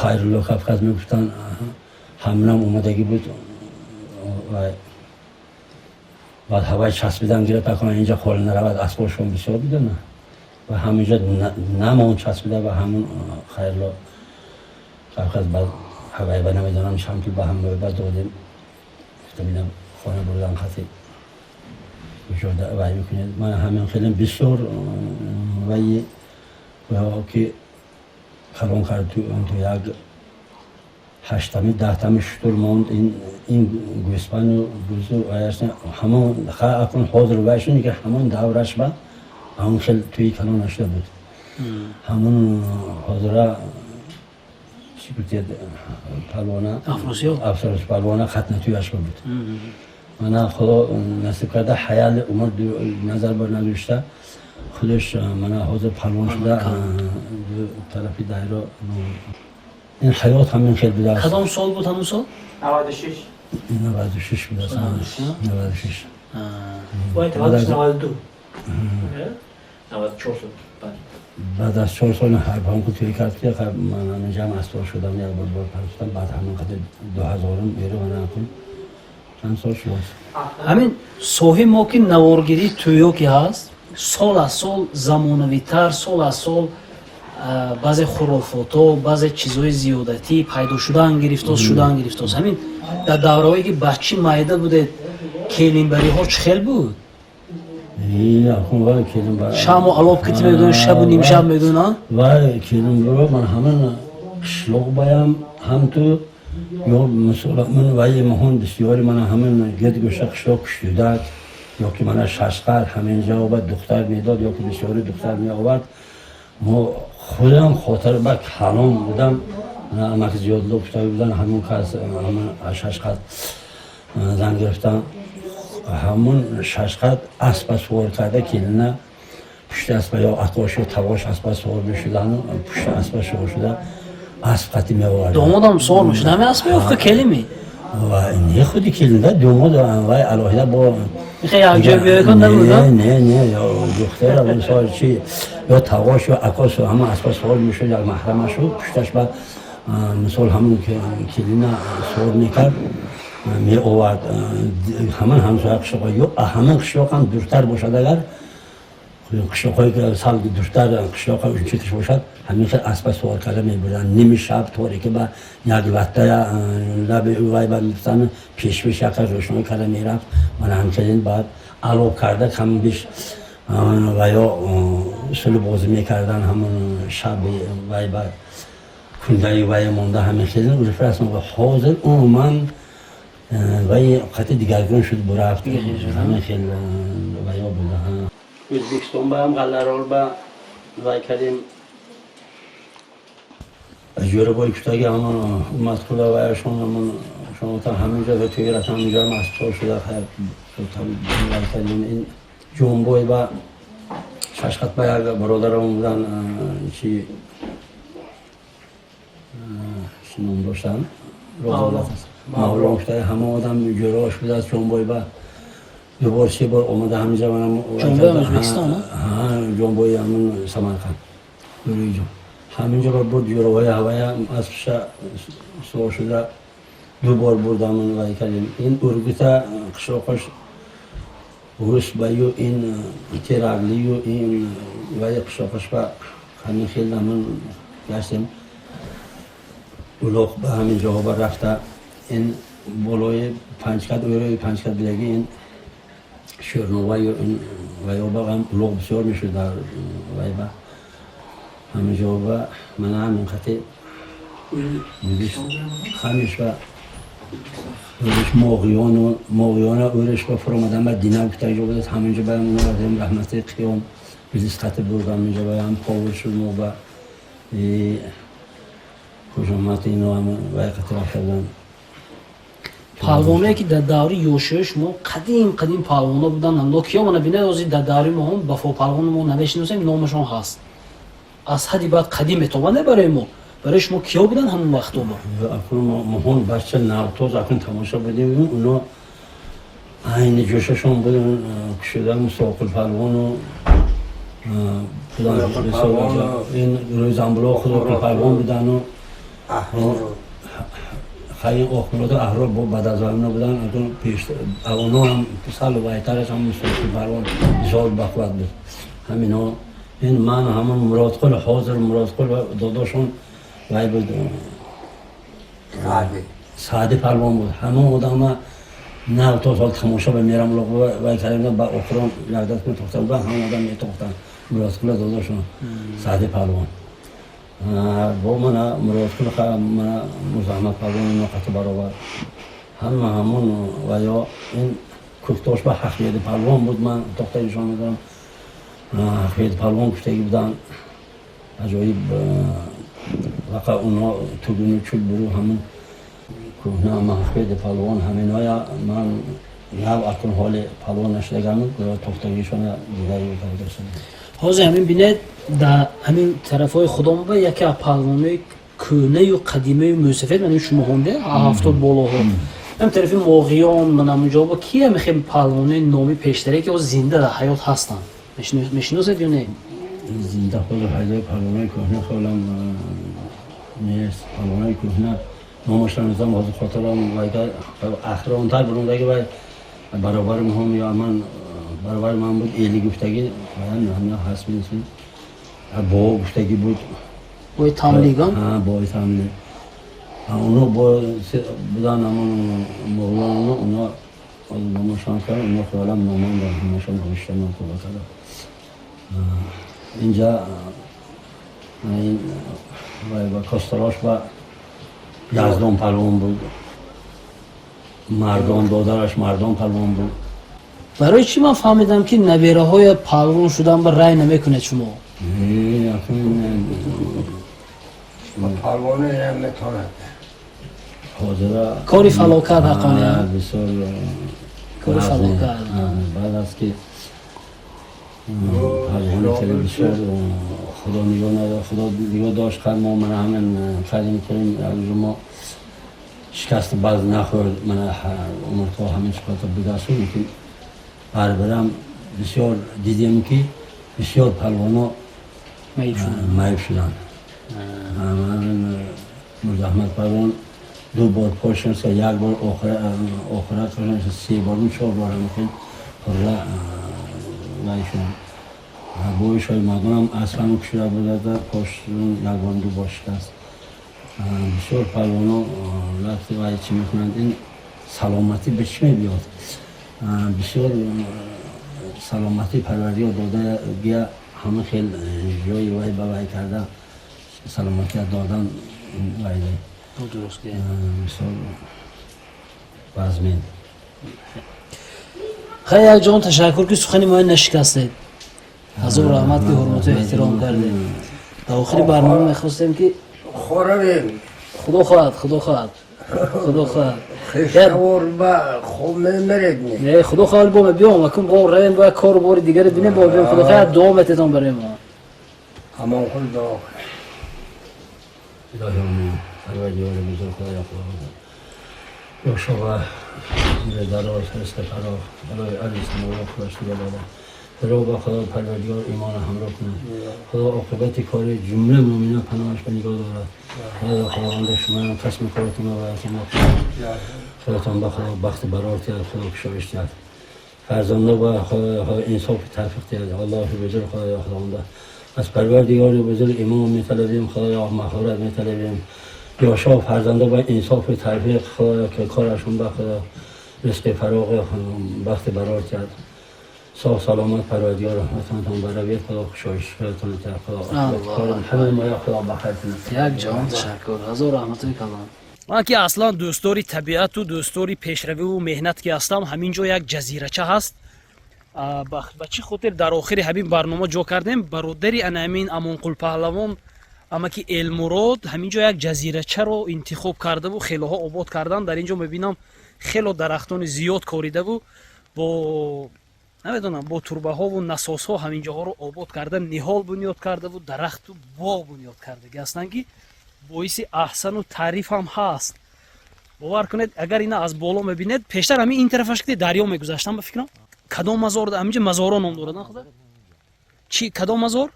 Хайрулло Кавказ мегуфтанд. Ҳаминам омадагӣ буд. Баъд ҳавай часпидан гирифт, акун инҷа холӣ наравад, асбошон бисёр будана ва ҳаминҷа намон часпида ва ҳамун Хайрулло Кавказ баъд ҳавай ба намедонам чанд пул ба ҳам ба додем. Гуфтам, инам хона бурдан хати вай мекунед. Ман ҳамин хеле бисёр ваи ки калон кард, то як ҳаштами 10тами шутур монд. Ин гӯспану бузу ҳамон акун ҳозир вай шуд, ки ҳамон давраш ба ҳамон хел тӯи калон нашуда буд. Ҳамон ҳозира чӣ гуфтед, палвона Афросиёб палвона хатнатӯяш буд. Мана Худо насиб карда, ҳаяли умр назар бар нагузошта, худаш мана ҳозир палвон шуда, ду тарафи дайро. Ин ҳаёт ҳамин хел будааст. Кадом сол буд ҳамон сол? 96. 96 будааст, 96. Вай таваллудш 92, 94 сол. Баъд аз 4 сол ҳарбам ку тӯй кард, ки ман ҳаминҷам асбор шудам, як бор бор партофтам. Баъд ҳамон қадр 2000-ум беру мана кун чанд сол шудааст. Ҳамин соҳаи мо ки наворгирии тӯё ки ҳаст, сол аз сол замонавитар, сол аз сол баъзе хурофотҳо, баъзе чизҳои зиёдатӣ пайдо шудан гирифтост, шудан гирифтост. Ҳамин дар давраҳое ки баччи майда будед, келинбариҳо чӣ хел буд? Шаму алоб ки мегӯянд, шабу нимшаб мегӯянд. Вай келинбаро ман ҳамин қишлоқ баям ҳам ту ё мисол ман вай маҳон бисёри мана ҳамин гирд гӯша қишлоқ куштудак ё ки мана шашқар ҳамин ҷавоба духтар медод ё ки бисёри духтар меовард. Мо худам хотир ба калон будам, амак зиёдло гуфта будан, ҳамон кас ҳамин шашқар зан гирифтан, ҳамон шашқар аспа сувор карда, келина пушти аспа ё атош ё тавош аспа сувор мешудану пушти аспа сувор шуда асп қати меовард. Домодам сувор мешуд ҳамин асп меёфт келими? Ва не, худи келинда домод вай алоҳида бо Михай якҷоя биёякон набуда? Не, не, ё духтара, мисол, чи ё тағош ё акос, ҳама аспа савор мешуд, як маҳрамашу пушташ ба, мисол, ҳамун келина савор мекард, меовард ҳаман ҳамсоя қишлоқҳо ё ҳаман қишлоқ ҳам дуртар бошад, агар қишлоқҳое ки сал дуртар қишлоқҳо унчикиш бошад, ҳамин хел аспа савор карда мебурданд. Ними шаб торики ба як латтая лаби вай ба мефтан, пешпеш яка рӯшноӣ карда мерафт. Мана ҳамчунин баъд алоб карда, кам беш ва ё усули бозӣ мекардан. Ҳамон шаби вай ба кундаи вай монда, ҳамин хел урф расм. Ҳозир умуман вай қати дигаргун шуд, бурафт, ҳамин хел ваё буда. Ӯзбекистон ба ҳам ғалларол ба вай кардем, ҷӯрабои куштаги ҳамон Умадқула ваяшон, ҳамон шонота ҳаминҷо тӯи рафтан, ҳаминҷо ҳам аспсор шуда вай кардем. Ин Ҷонбой ба Шашқат ба як бародарам будан, чи ном доштанд, Мавлон куштаги, ҳама одам ҷӯраош будааст. Ҷонбой ба ду бор, се бор омада ҳаминҷа манам. Ҷонбой Ӯзбекистон? Ҷонбои ҳамон Самарқанд, ҷон, ҳаминҷо ба буд, ҷӯраҳои ҳавая аспша сувор шуда ду бор бурдам, вай кардем. Ин Ургута қишлоқош Гӯсбаю, ин Тераглию, ин вай қишлоқош ба ҳамин хел ҳамин гаштем. Улоқ ба ҳамин ҷоҳо ба рафта, ин болои Панҷкат, ӯрои Панҷкат бидаги, ин Шӯрноваю, ин ваёба ҳам улоқ бисёр мешуд дар вай ба ҳамин ҷо ба мана ҳамин қати ҳамиш ба ӯриш Моғиёну Моғиёна ӯриш ба фуромадан ба Дина гуфта ҷо будааст, ҳаминҷо ба раҳмати Қиём бизнес қати бурд, ҳаминҷо ба ҳам повур шуд, мо ба хушомад ино вай қати рафта будам. Палвоное, ки дар даври ёшиёи шумо қадим қадим палвоно буданд, локиё мана бинед, ҳозир дар даври мо ҳам Бафо палвоно мо намешиносем, номашон ҳаст, аз ҳадди баъд қадим метобанд барои мо. Барои шумо киё буданд ҳамон вақто? Акун моҳон бача навтоз, акун тамоша будем, уно айни ҷӯшашон буд, кушода Мусоқул палвону ин Рӯзамбуло, Худоқул палвон будану хайин Охмуроду Аҳрор бо баъд аз вайно будан. Акун пеш оно ҳам сал вайтараш ҳам Мусоқул палвон бисёр бақувват буд. Ҳамино ин ман ҳамон Муродқул, ҳозир Муродқул додошон вай буд, Саъди палвон буд. Ҳамон одама нав то сол тамоша ба мерам, вай кардем, ба охирон якдаст метохтам, ба ҳамон одам метохтам, Муродқула додошон Саъди палвон бо мана Муродқул, мана Мурзаҳмад палвон, ино қати баробар ҳама ҳамон. Ва ё ин Кӯктош ба Ҳақведи палвон буд, ман тохта нишон медорам, Ҳақведи палвон куштагӣ буданд, аҷоиб вақа уно тугуну чулбуру ҳамун кӯҳна Ҳақведи палвон, ҳаминоя ман нав акун ҳоли палвон нашудагам, тохтагишона дигари. Ҳозир ҳамин бинед, дар ҳамин тарафҳои худом ба яке аз палвонои кӯҳнаю қадимаи мӯсафед, ман шумо хонде, 70 болоҳо, ҳам тарафи Моғиён, ман ҳамунҷо ба ки ҳамихе палвонои номи пештаре, ки ҳозир зинда дар ҳаёт ҳастанд, мешиносед ё не? Зинда ҳозир ҳайдои палвонои кӯҳна холам нест. Палвонои кӯҳна номашро низом ҳозир хотирам ахиронтар бурундаги вай баробари муҳам ё ман баробари ман буд, эли гуфтагӣ ҳамина ҳаст, мисл бо гуфтагӣ буд. Бои тамлигам. Бои тамли, оно бо будан, ҳамон моғлоно, оно номашон кардам, оно хаёлам номан ҳамашон гӯшта ман кардам. Инҷа ин Костарош ба Яздон палвон буд, Мардон, додараш Мардон палвон буд. Барои чӣ ман фаҳмидам, ки набераҳоя палвон шудан ба рай намекунед шумо? Акун Палвоне наметонад. Ҳозира Кори фалокат ҳаққония. Бисёр Кори фалокат. Баъд аз ки палвони хеле бисёр, худо нигоҳ надошт, худо нигоҳ дошт, қад мо мана ҳамин кардем, кардем, як мо шикаст баз нахӯрд, мана умрто ҳамин чиқото будасту, лекин барбирам бисёр дидем, ки бисёр палвоно маиб шуданд. Мирзоаҳмад палвон ду бор пошон, як бор охират, се бор, чор бор ҳамин пурра вай шуданд. Бои шои мардумам аслан кушида будада, пошон як бор, ду бор шикаст. Бисёр палвоно рафти вай чӣ мекунанд, ин саломатӣ ба чӣ мебиёд? Бисёр саломатӣ Парвардигор дода гия, ҳама хел ҷои вай ба вай карда, саломатия додан вай бисёр вазмин. Хеле як ҷон ташаккур, ки сухани моя нашикастед. Ҳазор раҳмат, ки ҳурмату эҳтиром кардед. Дар охири барнома мехостем, ки хоравем. Худо хоҳад, худо хоҳад, худо хоҳад. Хештавор ба хоб мемеред. Не, худо хоҳад, бо биём, акун бо равем, бо як кору бори дигаре бинем, бо биём. Худо хоҳад, дуо мететон барои мо. Ҳамон худ дуо. Илоҳи омин. Парвардигори бузург, Худоя, Худо ёшова дароз, ризқи фарох барои аҳли самово худош дига дода. Худо ба Худо Парвардигор имона ҳамроҳ кунад. Худо оқибати кори ҷумла муъминон паноҳаш ба нигоҳ дорад. Худоё, Худованда шумоям қасми коратон ва худотон ба Худо бахти барор диҳад, Худо кушоиш диҳад, фарзандо ба Худо инсофи тавфиқ диҳад. Аллоҳи бузург, Худоё, Худованда, аз Парвардигори бузург имон металабем, Худоё, мағфират металабем. Ёшо фарзандо ба инсофи тавфиқ, Худоё, ки корашон ба Худо ризқи фароғи бахти барор диҳад. Соғ саломат Парвардигор раҳматонтон баравед, Худо кушоишатон диҳад, Худо ҳамаи моя Худо бахайр кунад. Як ҷон ташаккур, ҳазор раҳматои калон. Ман ки аслан дӯстдори табиату дӯстдори пешравиву меҳнат ки ҳастам, ҳамин ҷо як ҷазирача ҳаст. Ба чӣ хотир дар охири ҳамин барнома ҷо кардем? Бародари ана ҳамин Амонқул паҳлавон, амаки Элмурод, ҳамин ҷо як ҷазирачаро интихоб кардаву хелоҳо обод кардан. Дар ин ҷо мебинам, хело дарахтони зиёд коридаву бо, намедонам, бо турбаҳову насосҳо ҳамин ҷоҳоро обод карда, ниҳол бунёд кардаву дарахту боғ бунёд кардаги ҳастанд, ки боиси аҳсану таъриф ҳам ҳаст. Бовар кунед, агар ина аз боло мебинед, пештар ҳамин ин тарафаш ки дарё мегузаштам, ба фикрам, кадом мазор ҳаминҷа мазоро ном дорад, худа чи, кадом мазор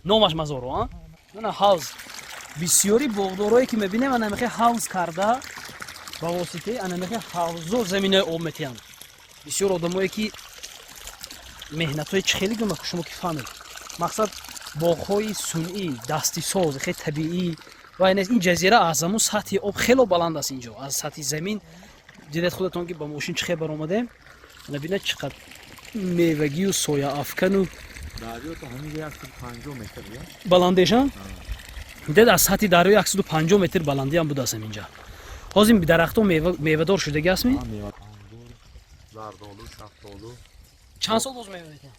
номаш мазоро? А мана ҳавз. Бисёри боғдорое ки мебинем, анамихе ҳавз карда, ба воситаи анамихе ҳавзо заминаи об метиҳанд. Бисёр одамое ки меҳнатҳои чӣ хеле гума, шумо ки фаҳмед, мақсад боғҳои сунъӣ, дастисоз, хеле табиӣ ва ин ҷазира аз ҳамун сатҳи об хело баланд аст. Инҷо аз сатҳи замин дидед худатон, ки ба мошин чӣ хел баромадем. Ана бинед, чӣ қадр мевагию сояафкану баландеша. Дед, аз сатҳи дарёи 150 метр баландиам будааст ҳаминҷа. Ҳозир дарахтҳо мевадор шудаги астми? Зардолу, шафтолу. Чанд сол боз мева метиҳанд?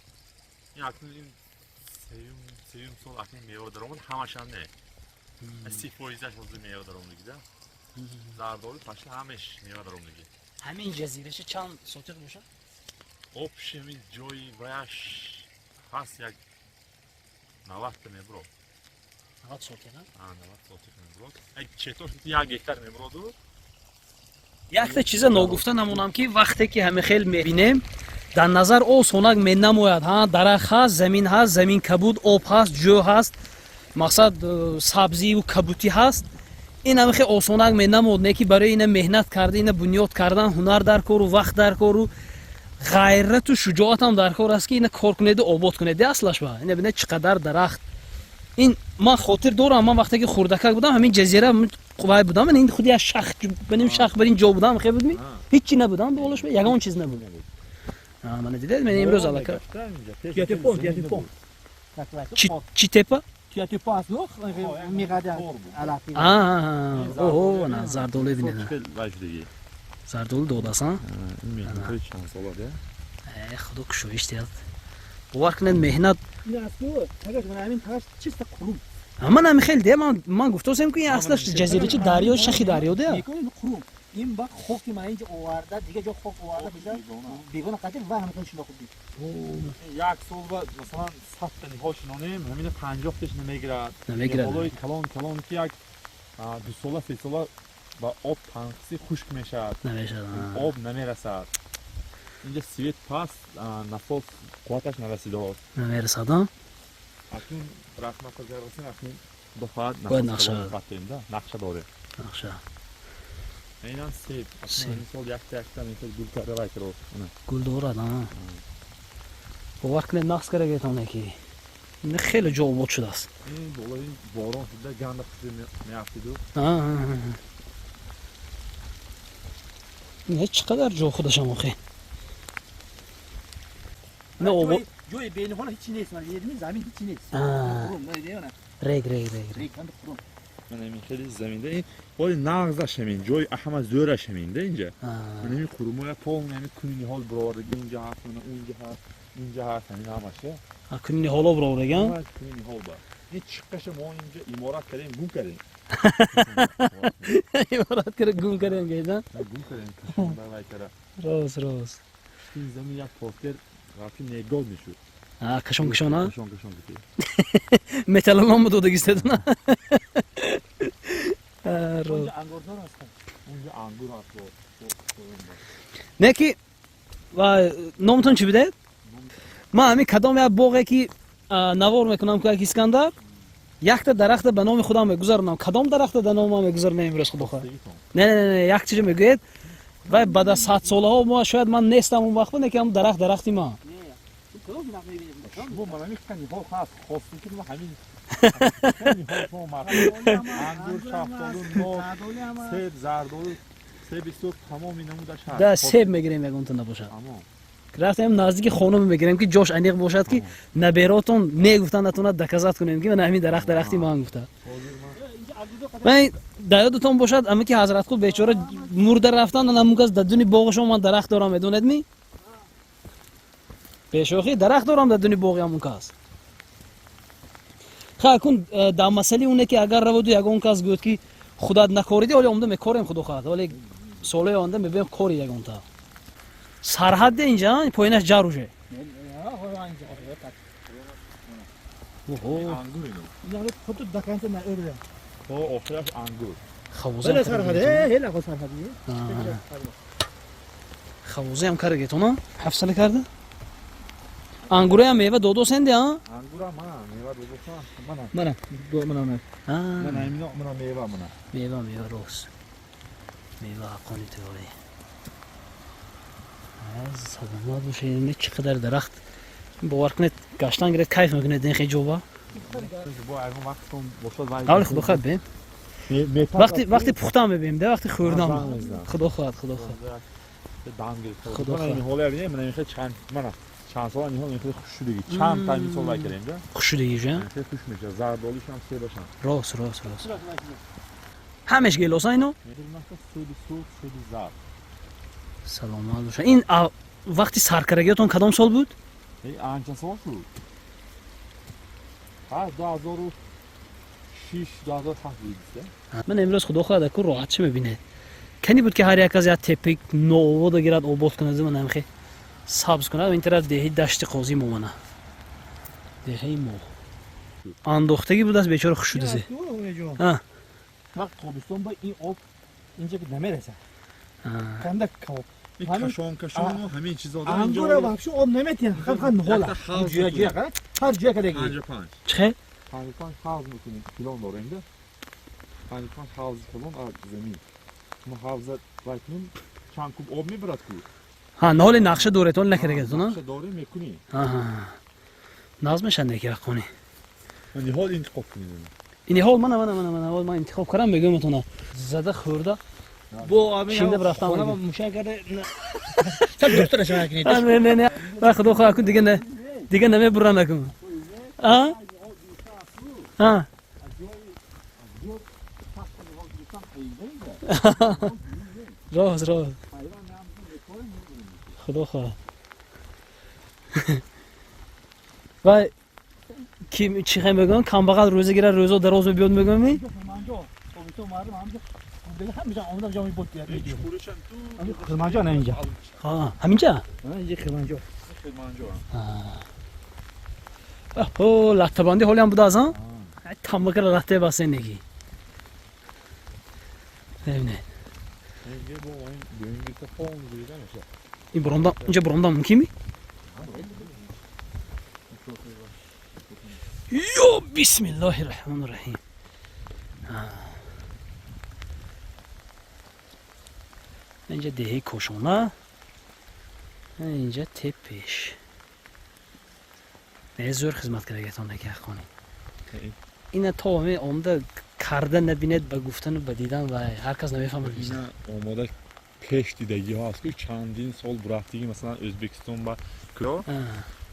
Сеюм сол акнун мева даромад, ҳамашам не, 30%-аш ҳозир мева даромадагида. Зардолу пашла ҳамаш мева даромадагӣ. Ҳамин ҷазираша чанд сотиқ бошад? Общий ҳамин ҷои ваяш ҳаст, як 90-та мебурод. 90 сотиқ? 90 сотиқ мебурод, четош як гектар мебуроду. Якта чиза ногуфта намонам, ки вақте ки ҳами хел мебинем, дар назар осонак менамояд. Ҳа, дарахт ҳаст, замин ҳаст, замин кабуд, об ҳаст, ҷӯ ҳаст, мақсад сабзиву кабутӣ ҳаст. Ин ҳами хел осонак менамод, не ки барои ина меҳнат карда, ина бунёд кардан ҳунар дар кору, вақт дар кору, ғайрату шуҷоатам дар кор аст, ки ина кор кунеду обод кунед. Аслаш ба ина бинед, чӣ қадар дарахт. Ин ман хотир дорам, ман вақте ки хурдакак будам, ҳамин ҷазира вай будам, ин худи як шах баним, шах бар ин ҷо будам, хе будми, ҳичи набудам, болош ягон чиз набуд. Мана дидед, мен имрӯз аллака чӣ тепа. Оҳо, на зардолу бинед, зардолу додааст. Худо кушоиш диҳад. Бовар кунед, меҳнат. Ман ҳами хел де, ман гуфтосем, ки ин аслаш ҷазирачи дарё, шахи дарё де. Ин ба хоки ма инҷа оварда, дига ҷо хок оварда, биза бегона қадир ва ҳамин хел шинохт дид. Як сол ба масалан 100-та ниҳол шинонем, ҳамина 50-таш намегирад. Намегирад. Ниҳолои калон калон ки як Ду сола, се сола ба об танқисӣ хушк мешавад. Намешавад. Об намерасад. Инҷа свет паст, насос қувваташ нарасидааст. Намерасад, а? Акнун раҳмат агар акнун дофаат Бояд нақша. Нақша дорем. Нақша. Инам себ. Акнун мисол якта якта мисол гул карда вай кард. Гул дорад, а? Бовар кунед нақс карда гетоне ки ин хеле ҷо обод шудааст. Ин болои борон шуда ганда хуши меафтиду. Ин чӣ қадар ҷо худашам охи. Не обод ҷои бениҳол ҳеҷ нест, замин ҳеҷ нест. Рег рег рег рег ҳам хурум. Ман ҳамин хеле заминда ин ҳоли нағзаш ҳамин ҷои ҳама зӯраш ҳаминда инҷа. Ман ҳамин хурумоя полн ҳамин куни ниҳол баровардаги инҷа ҳаст, мана унҷа ҳаст, инҷа ҳаст, ҳамин ҳамаша. Куни ниҳоло баровардаган? Куни ниҳол ба. Ин чиққаша мо инҷа иморат кардем, гум кардем. Иморат карда гум кардем гейда? Гум кардем, кашонда вай кара. Рост, рост. Ин замин як постер рафти негод мешуд. Кашон кашон, а? Кашон кашон ки. Металлолом додагистедуна? Онҷа ангурзор ҳастанд. Онҷа ангур ҳаст. Не ки номтон чӣ бидед? Ман ҳамин кадом як боғе ки навор мекунам ку як Искандар, якта дарахта ба номи худам мегузаронам. Кадом дарахта да номи ман мегузаронам имрӯз худо хоҳад? Не, не, не, як чизе мегӯед. Вай баъд аз 100 солаҳо мо шояд ман нестам он вақт, не ки ҳам дарахт дарахти ман. Шумо ман ҳамин ниҳол ҳаст, хостем ки ҳамин ангур, шафтолу, нок, себ, зардолу, себи сурх тамоми намудаш ҳаст. Да себ мегирем ягонта набошад. Рафтем наздики хона мегирем ки ҷош аниқ бошад ки наберотон не гуфтан натонад доказат кунем ки ман ҳамин дарахт дарахти ман гуфта. Ман дар ёдатон бошад ами ки Ҳазратқул бечора мурда рафтан ҳамун кас дар дуни боғашон ман дарахт дорам, медонед ми? Бешохӣ дарахт дорам дар дуни боғи ҳамун кас. Ха кун дар масъалаи оне ки агар раводу ягон кас гӯяд ки худат накориди, ҳоле омда мекорем худо хоҳад. Ҳоле солҳои оянда мебинем кори ягонта. Сарҳадде инҷа поинаш ҷар уже. Охираш ангур. Хавозаам карда гетона? Ҳафсала карда? Ангураям мева додосенде, а? Ангура мана, мева додосан. Мана. Мана. Мана. Мана имино, мана мева мана. Мева, мева рост. Мева ҳаққони теорӣ. Саломат бошед, ин чӣ қадар дарахт. Бовар кунед, гаштан гиред, кайф мекунед ин хе ҷоба. Аввал худо хоҳад бем. Вақти вақти пухтан мебинем, да вақти хӯрдан. Худо хоҳад, худо хоҳад. Худо хоҳад. Ниҳоле бинем, мана ин хе чанд, мана чанд сола ниҳол ин хеле хушшудагӣ. Чанд та мисол вай кардем, да? Хушшудагӣ жа? Хеле хуш мешавад. Зардолушам, себашам. Рост, рост, рост. Ҳамеш гелоса ино? Себи сурх, себи зард. Саломат бошад. Ин вақти саркарагиятон кадом сол буд? Анча сол шуд. Ҳа, 2006, 2007 буд. Ман имрӯз худо хоҳад аку роҳат чӣ мебинед. Кани буд ки ҳар як аз як теппаи нообода гирад, обод кунад, ман ҳамхе сабз кунад. Ин тараф деҳаи Дашти Қозӣ мо мана. Деҳаи мо. Андохтагӣ будааст бечора хушшудазе. А. Вақт тобистон ба ин об инҷа ки намерасад. Канда об. Кашон кашон ҳамин чизо ангура вообще об наметиҳад, фақат ниҳола. Ҷуя ҷуя ҳар ҷуя кадаги. 55. Чӣ? 55 ҳавз мекунем, килон дорем да. 55 ҳавз килон аз замин. Мо ҳавза вай кунем, чанд куб об мебарад ку. Ҳа, ниҳоли нақша доред, он накардагетон, а? Нақша дорем, мекунем. Аҳа. Нағз мешавад неки ҳаққонӣ. Ниҳол интихоб кунем. Ин ниҳол мана мана мана мана ман интихоб кардам, мегӯям зада хӯрда. Бо ами шинда рафтам. Хона мушак карда. Саб дӯстара шава кунед. Не, не, не. Ва худо хоҳад кун дига не. Дига намебурам накун. А? А? Рост, рост. Худо хоҳад. Ва ки чӣ хе мегӯянд, камбағал рӯза гирад, рӯзо дароз мебиёд мегӯям ми? Ҳаминҷа? О, латтабандӣ ҳолиам будааст, а? Тамбакара латтае басте неги. Мебинед. Ин буромда, инҷа буромда мумкин ми? Ё бисмиллоҳи раҳмони раҳим. Инҷа деҳаи Кошона, инҷа тепеш. Не зӯр хизмат кардагиатон аки ҳаққонӣ. Ина то ҳаме омада карда набинед, ба гуфтану ба дидан ва ҳар кас намефаҳмад. Ина омода пеш дидагиҳо ҳаст, ки чандин сол бурафтагӣ, масалан, Ӯзбекистон ба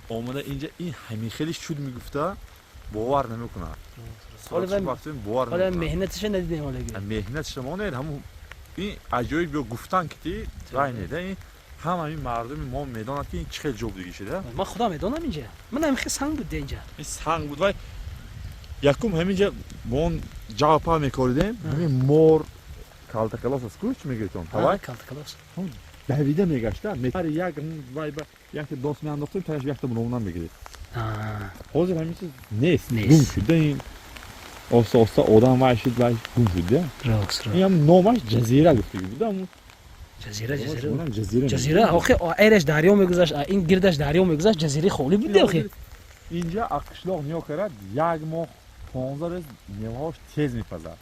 омада инҷа ин ҳамин хеле шуд мегуфта, бовар намекунад. Ҳола меҳнаташа надидем ҳолаги. Меҳнаташа монед, ҳамун ин аҷоиб ё гуфтан ки ти вай неда, ин ҳама ин мардуми мо медонад, ки ин чӣ хел ҷо будагӣ шуда. Ман худам медонам инҷа. Ман ҳамин хел санг буд инҷа. Ин санг буд вай якум ҳаминҷа бо он ҷавпа мекоридем, ҳамин мор калтакалос аст ку, чӣ мегӯетон? Тавай? Калтакалос. Давида мегашта, ҳар як вай ба якта дос меандохтем, тааш якта муромнан мегирифт. Ҳозир ҳамин чиз нест, гум шуда ин. Оста оста одам вай шуд, вай гум шуд, да? Рост, рост. Ин ҳам номаш ҷазира гуфтагӣ буд, ҳамун ҷазира, ҷазира. Ҷазира, охи айраш дарё мегузашт, ин гирдаш дарё мегузашт, ҷазираи холӣ буд, охи. Инҷа қишлоқ нигоҳ карад, як моҳ 15 рӯз меваҳош тез мепазад.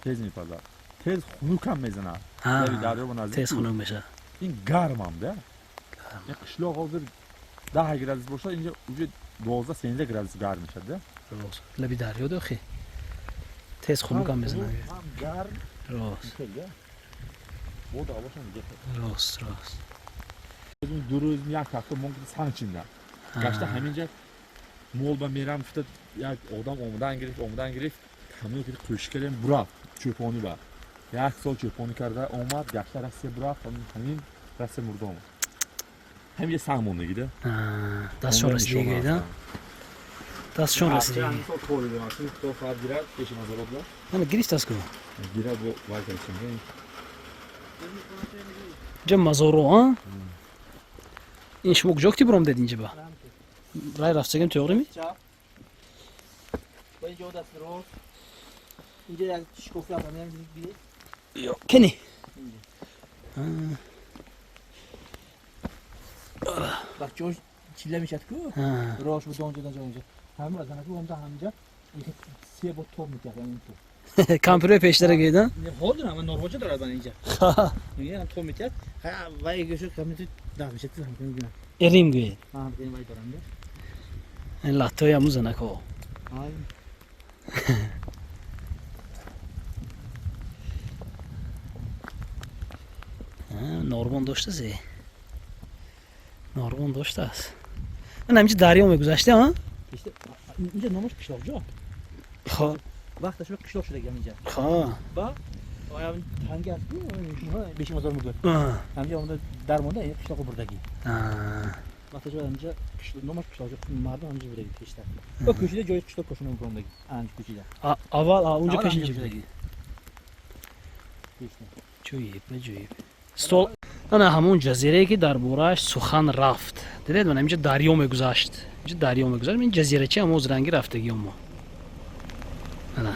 Тез мепазад. Тез хунукам мезанад. Дарё ба наздик. Тез хунук мешавад. Ин гармам, да? Ин қишлоқ ҳозир 10 градус бошад, инҷа уже 12-13 градус гарм мешавад, да? Рост. Лаби дарё дохи. Тез хунукам мезанад. Ҳам гарм. Рост. Рост, рост. Ду рӯз як ҳафта мон санг чиндам. Гашта ҳаминҷа мол ба мерам гуфта як одам омадан гирифт, ҳамин ки қӯшиш кардем, бурафт чӯпонӣ ба. Як сол чӯпонӣ карда омад, гашта Россия бурафт, ҳамин Россия мурда омад. Ҳаминҷа санг мондагида. Дастшон расидагида. Дастшон расидагӣ. Мана гирифт аст ку. Гирад бо вай кардем. Инҷа мазоро, а? Ин шумо куҷо ки буромдед инҷа ба? Рай рафтагем тоғри ми? Кени? Бачаҳо чила мешад ку? Рош буд онҷо онҷо онҷо. Ҳамин азанаку омда ҳаминҷа се бор тоб метиҳад ин ту. Кампирҳои пештара гӯед, а? Ҳозир ҳама норвоҷа дорад ман инҷа. Мегӯяд тоб метиҳад. Вай гӯшо камити да мешад ҳам гуна. Эрим гӯед. Ҳа, ин вай дорам. Ин латтои ҳамун занакҳо. Норбон доштасе? Норбон доштааст. Ман ҳаминҷа дарё мегузашта, а? Инҷа номаш қишлоқҷо. Хоб. Вақташ қишлоқ шудагиам инҷа. Ха. Ба танги аст ку, беши мазор мегӯяд. Ҳаминҷа омада дар монда ин қишлоқо бурдагӣ. Вақташ ҳаминҷа номаш қишлоқҷо, мардум ҳаминҷа бурдагӣ пештар. Ба кӯчида ҷои қишлоқ кошона бурондагӣ. Анҷ кӯчида. Аввал унҷа пеш инҷа будагӣ. Ҷоиб, ҷоиб. Стол ана ҳамон ҷазирае ки дар борааш сухан рафт. Дидед, ман ҳаминҷа дарё мегузашт. Инҷа дарё мегузашт. Ин ҷазирачи ҳам оз ранги рафтагиён мо. Ана.